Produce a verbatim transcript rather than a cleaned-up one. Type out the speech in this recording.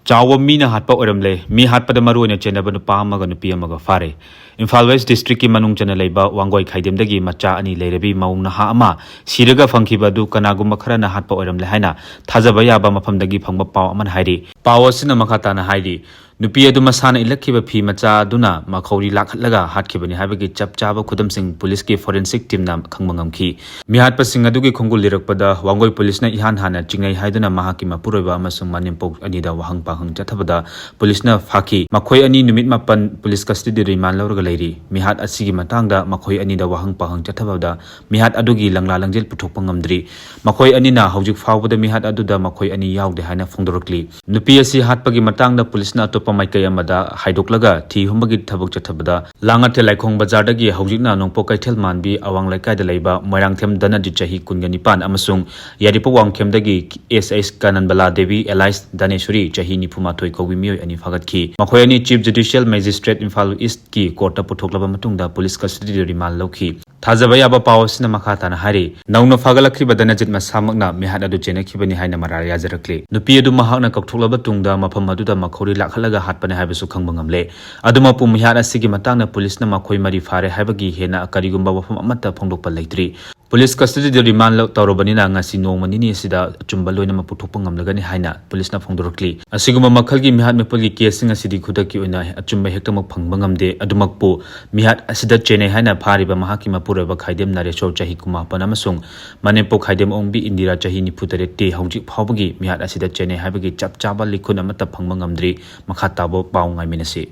ꯆꯥꯎꯕ ꯃꯤꯅ ꯍꯥꯠꯄ ꯑꯣꯏꯔꯝꯂꯦ꯫ ꯃꯤ ꯍꯥꯠꯄꯗ ꯃꯔꯨꯑꯣꯏꯅ ꯆꯦꯟꯅꯕ ꯅꯨꯄꯥ ꯑꯃꯒ ꯅꯨꯄꯤ ꯑꯃꯒ ꯐꯥꯔꯦ꯫ ꯏꯝꯐꯥꯜ ꯋꯦꯁ ꯗꯤꯁꯇ꯭ꯔꯤꯛꯀꯤ ꯃꯅꯨꯡ ꯆꯟꯅ ꯂꯩꯕ ꯋꯥꯡꯒꯣꯏ ꯈꯥꯏꯗꯦꯝꯗꯒꯤ ꯃꯆꯥ ꯑꯅꯤ ꯂꯩꯔꯕꯤ ꯃꯧ ꯅꯍꯥ ꯑꯃ ꯁꯤꯔꯒ ꯐꯪꯈꯤꯕ ꯑꯗꯨ ꯀꯅꯥꯒꯨꯝꯕ ꯈꯔꯅ ꯍꯥꯠꯄ ꯑꯣꯏꯔꯝꯂꯦ ꯍꯥꯏꯅ ꯊꯥꯖꯕ ꯌꯥꯕ ꯃꯐꯝꯗꯒꯤ ꯐꯪꯕ ꯄꯥꯎ ꯑꯃꯅ ꯍꯥꯏꯔꯤ꯫ ꯄꯥꯎ ꯑꯁꯤꯅ ꯃꯈꯥ ꯇꯥꯅ ꯍꯥꯏꯔꯤ, ꯅꯨꯄꯤ ꯑꯗꯨ ꯃꯁꯥꯅ ꯏꯜꯂꯛꯈꯤꯕ ꯐꯤ ꯃꯆꯥ ꯑꯗꯨꯅ ꯃꯈꯧꯔꯤ ꯂꯥꯛꯍꯠꯂꯒ ꯍꯥꯠꯈꯤꯕꯅꯤ ꯍꯥꯏꯕꯒꯤ ꯆꯞ ꯆꯥꯕ ꯈꯨꯗꯝꯁꯤꯡ ꯄꯨꯂꯤꯁꯀꯤ ꯐꯣꯔꯦꯟꯁꯤꯛ ꯇꯤꯝꯅ ꯈꯪꯕ ꯉꯝꯈꯤ꯫ ꯃꯤꯍꯥꯠꯄꯁꯤꯡ ꯑꯗꯨꯒꯤ ꯈꯣꯡꯒꯨꯜ ꯂꯤꯔꯛꯄꯗ ꯋꯥꯡꯒꯣꯏ ꯄꯨꯂꯤꯁꯅ ꯏꯍꯥꯟ ꯍꯥꯟꯅ ꯆꯤꯡꯅꯩ ꯍꯥꯏꯗꯨꯅ ꯃꯍꯥꯛꯀꯤ ꯃꯄꯨꯔꯣꯏꯕ ꯑꯃꯁꯨꯡ ꯃꯅꯦꯝꯄꯣꯛ ꯑꯅꯤꯗ ꯋꯥꯍꯪ ꯄꯥꯎꯍꯪ ꯆꯠꯊꯕꯗ ꯄꯨꯂꯤꯁꯅ ꯐꯥꯈꯤ꯫ ꯃꯈꯣꯏ ꯑꯅꯤ ꯅꯨꯃꯤꯠ ꯃꯥꯄꯟ ꯄꯨꯂꯤꯁ ꯀꯁꯇꯗꯤ ꯔꯤꯃꯥꯟ ꯂꯧꯔꯒ ꯂꯩꯔꯤ꯫ ꯃꯤꯍꯥꯠ ꯑꯁꯤꯒꯤ ꯃꯇꯥꯡꯗ ꯃꯈꯣꯏ ꯑꯅꯤꯗ ꯋꯥꯍꯪ ꯄꯥꯎꯍꯪ ꯆꯠꯊꯕꯗ ꯃꯤꯍꯥꯠ ꯑꯗꯨꯒꯤ ꯂꯪꯂꯥ ꯂꯪꯖꯦꯜ ꯄꯨꯊꯣꯛꯄ ꯉꯝꯗ꯭ꯔꯤ꯫ ꯃꯈꯣꯏ ꯑꯅꯤꯅ ꯍꯧꯖꯤꯛ ꯐꯥꯎꯕꯗ ꯃꯤꯍꯥꯠ ꯑꯗꯨꯗ ꯃꯈꯣꯏ ꯑꯅꯤ ꯌꯥꯎꯗꯦ ꯍꯥꯏꯅ ꯐꯣꯡꯗꯣꯔꯛꯂꯤ꯫ ꯅꯨꯄꯤ ꯑꯁꯤ ꯍꯥꯠꯄꯒꯤ ꯃꯇꯥꯡꯗ ꯄꯨꯂꯤꯁꯅ ꯑꯇꯣꯞꯄ ꯃꯥꯏꯀꯩ ꯑꯃꯗ ꯍꯥꯏꯗꯣꯛꯂꯒ ꯊꯤ ꯍꯨꯝꯕꯒꯤ ꯊꯕꯛ ꯆꯠꯊꯕꯗ ꯂꯥꯡꯉꯊꯦꯜ ꯂꯥꯏꯈꯣꯡ ꯕꯖꯥꯔꯗꯒꯤ ꯍꯧꯖꯤꯛꯅ ꯅꯣꯡꯄꯣꯛ ꯀꯩꯊꯦꯜ ꯃꯥꯟꯕꯤ ꯑꯋꯥꯡ ꯂꯩꯀꯥꯏꯗ ꯂꯩꯕ ꯃꯣꯏꯔꯥꯡꯊꯦꯝ ꯙꯅꯖꯤꯠ ꯆꯍꯤ ꯀꯨꯟꯒ ꯅꯤꯄꯥꯟ ꯑꯃꯁꯨꯡ ꯌꯥꯏꯔꯤꯄꯣꯛ ꯋꯥꯡꯈꯦꯝꯗꯒꯤ ꯑꯦꯁ ꯑꯦꯁ ꯀꯥꯅꯟꯕꯂꯥ ꯗꯦꯕꯤ ꯑꯦꯂꯥꯏꯁ ꯙꯅꯦꯁꯣꯔꯤ ꯆꯍꯤ ꯅꯤꯐꯨ ꯃꯥꯊꯣꯏ ꯀꯧꯕꯤ ꯃꯤꯑꯣꯏ ꯑꯅꯤ ꯐꯥꯒꯠꯈꯤ꯫ ꯃꯈꯣꯏ ꯑꯅꯤ ꯆꯤꯐ ꯖꯨꯗꯤꯁꯤꯌꯦꯜ ꯃꯦꯖꯤꯁꯇ꯭ꯔꯦꯠ ꯏꯝꯐꯥꯜ ꯏꯁꯀꯤ ꯀꯣꯔꯠꯇ ꯄꯨꯊꯣꯛꯂꯕ ꯃꯇꯨꯡꯗ ꯄꯨꯂꯤꯁ ꯀꯁꯇꯗꯤꯗ ꯔꯤꯃꯥꯟ ꯂꯧꯈꯤ꯫ ꯊꯥꯖꯕ ꯌꯥꯕ ꯄꯥꯎ ꯑꯁꯤꯅ ꯃꯈꯥ ꯇꯥꯅ ꯍꯥꯏꯔꯤ, ꯅꯧꯅ ꯐꯥꯒꯠꯂꯛꯈꯤꯕ ꯙꯅꯖꯤꯠ ꯃꯁꯥꯃꯛꯅ ꯃꯤꯍꯥꯠ ꯑꯗꯨ ꯆꯦꯟꯅꯈꯤꯕꯅꯤ ꯍꯥꯏꯅ ꯃꯔꯥꯜ ꯌꯥꯖꯔꯛꯂꯤ꯫ ꯅꯨꯄꯤ ꯑꯗꯨ ꯃꯍꯥꯛꯅ ꯀꯧꯊꯣꯛꯂꯕ ꯇꯨꯡꯗ ꯃꯐꯝ ꯑꯗꯨꯗ ꯃꯈꯧꯔꯤ ꯂꯥꯛꯍꯜꯂꯒ ꯍꯥꯠꯄꯅꯤ ꯍꯥꯏꯕꯁꯨ ꯈꯪꯕ ꯉꯝꯂꯦ꯫ ꯑꯗꯨꯃꯛꯄꯨ ꯃꯤꯍꯥꯠ ꯑꯁꯤꯒꯤ ꯃꯇꯥꯡꯗ ꯄꯨꯂꯤꯁꯅ ꯃꯈꯣꯏ ꯃꯔꯤ ꯐꯥꯔꯦ ꯍꯥꯏꯕꯒꯤ ꯍꯦꯟꯅ ꯀꯔꯤꯒꯨꯝꯕ ꯋꯥꯐꯝ ꯑꯃꯠꯇ ꯐꯣꯡꯗꯣꯛꯄ ꯂꯩꯇ꯭ꯔꯤ꯫ ꯄꯨꯂꯤꯁ ꯀꯁꯇꯗꯤꯗ ꯔꯤꯃꯥꯟ ꯂꯧ-, ꯇꯧꯔꯕꯅꯤꯅ ꯉꯁꯤ ꯅꯣꯡꯃ ꯅꯤꯅꯤ ꯑꯁꯤꯗ ꯑꯆꯨꯝꯕ ꯂꯣꯏꯅꯃꯛ ꯄꯨꯊꯣꯛꯄ ꯉꯝꯂꯒꯅꯤ ꯍꯥꯏꯅ ꯄꯨꯂꯤꯁꯅ ꯐꯣꯡꯗꯣꯔꯛꯂꯤ꯫ ꯑꯁꯤꯒꯨꯝꯕ ꯃꯈꯜꯒꯤ ꯃꯤꯍꯥꯠ ꯃꯤꯄꯨꯟꯒꯤ ꯀꯦꯁꯁꯤꯡ ꯑꯁꯤꯗꯤ ꯈꯨꯗꯛꯀꯤ ꯑꯣꯏꯅ ꯑꯆꯨꯝꯕ ꯍꯦꯛꯇꯃꯛ ꯐꯪꯕ ꯉꯝꯗꯦ꯫ ꯑꯗꯨꯃꯛꯄꯨ ꯃꯤꯍꯥꯠ ꯑꯁꯤꯗ ꯆꯦꯟꯅꯩ ꯍꯥꯏꯅ ꯐꯥꯔꯤꯕ ꯃꯍꯥꯛꯀꯤ ꯃꯄꯨꯔꯣꯏꯕ ꯈꯥꯏꯗꯦꯝ ꯅꯔꯦꯁꯣꯔ ꯆꯍꯤ ꯀꯨꯟꯃꯥꯄꯟ ꯑꯃꯁꯨꯡ ꯃꯅꯦꯝꯄꯣꯛ ꯈꯥꯏꯗꯦꯝ ꯑꯣꯡꯕꯤ ꯏꯟꯗꯤꯔꯥ ꯆꯍꯤ ꯅꯤꯐꯨ ꯇꯔꯦꯠꯇꯤ ꯍꯧꯖꯤꯛ ꯐꯥꯎꯕꯒꯤ ꯃꯤꯍꯥꯠ ꯑꯁꯤꯗ ꯆꯦꯟꯅꯩ ꯍꯥꯏꯕꯒꯤ ꯆꯞ ꯆꯥꯕ ꯂꯤꯈꯨꯟ ꯑꯃꯠꯇ ꯐꯪꯕ ꯉꯝꯗ꯭ꯔꯤ꯫ ꯃꯈꯥ ꯇꯥꯕ ꯄꯥꯎ ꯉꯥꯏꯃꯤꯟꯅꯁꯤ꯫